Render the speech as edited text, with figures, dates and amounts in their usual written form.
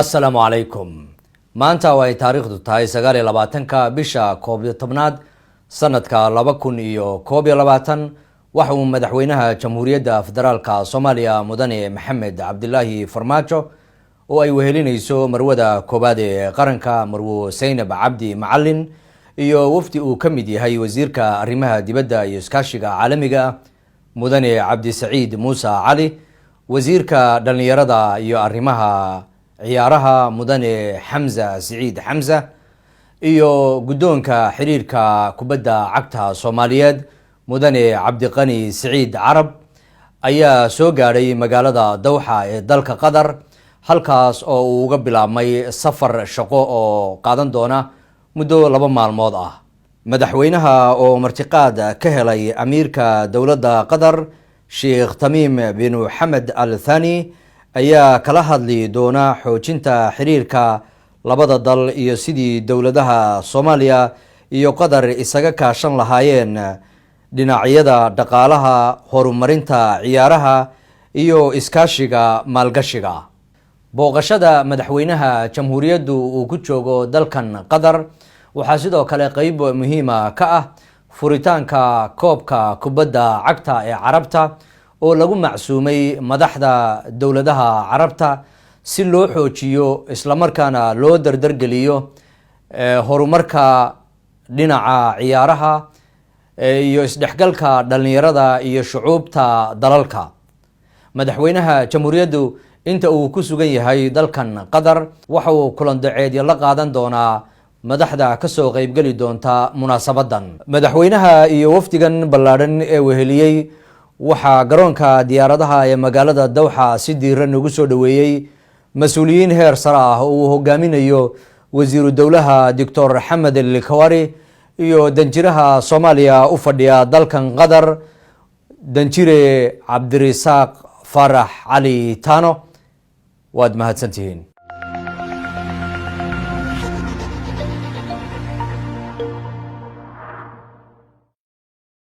Assalaamu calaykum. Maanta oo ay taariikhdu tahay 29-ka bisha 11aad sanadka 2021, waxa uu Madaxweynaha Jamhuuriyadda Federaalka Soomaaliya, Mudane Maxamed Cabdilaahi Farmaajo, oo ay wehelinayso Marwada Koowaad ee qaranka, Marwo Saynab Cabdi Macalin, iyo wafdi uu ka mid yahay Wasiirka Arrimaha Dibadda iyo Iskaashiga Caalamiga ah, Mudane Cabdisaciid Muuse Cali, Wasiirka Dhallinyarada iyo Arrimaha Ciyaaraha, Mudane Xamza Siciid Xamza, iyo guddoonka xiriirka kubadda cagta Soomaaliyeed, Mudane Cabdiqani Siciid Carab, ayaa soo gaadhay magaalada Dawxa ee dalka Qatar, halkaas oo uu uga bilaabmay safar shaqo oo qaadan doona muddo 2 maalmood ah. Madaxweynaha oo martiqaad ka helay Amiirka dowladda Qatar, Sheekh Tamiim Binu Xamed Al Thani, ayaa kala hadli doona xoojinta xiriirka labada dal iyo sidii dowladaha Soomaaliya iyo Qatar isaga kaashan lahaayeen dhinacyada dhaqaalaha, horumarinta ciyaaraha iyo iskaashiga maalgashiga. Booqashada Madaxweynaha Jamhuuriyaddu uu ku joogo dalkan Qatar waxaa sidoo kale qeyb muhiima ka ah furitaanka koobka kubadda cagta ee Carabta oo lagu macsuumay madaxda dowladaha Carabta, si loo xoojiyo islamarkaana loo dardargeliyo horumarka dhinaca ciyaaraha iyo isdhexgalka dhalinyarada iyo shucuubta dalalka. Madaxweynaha Jamhuuriyaddu inta uu ku sugan yahay dalkan Qatar waxa uu kulan daceedyo la qaadan doonaa madaxda kasoo qeybgeli doonta munaasabadan. Madaxweynaha iyo wafdigan ballaadhan ee weheliyey waxaa garoonka diyaaradaha ee magaalada Dawxa si diiran ugu soo dhoweeyey mas-uuliyiin heer sare ah oo uu hogaaminayo Wasiiru Dowlaha Doctor Xamed Likawari iyo danjiraha Soomaaliya u fadhiya dalkan Qatar, Danjire Cabdirisaaq Faarax Cali Tano. Waad mahadsantihiin.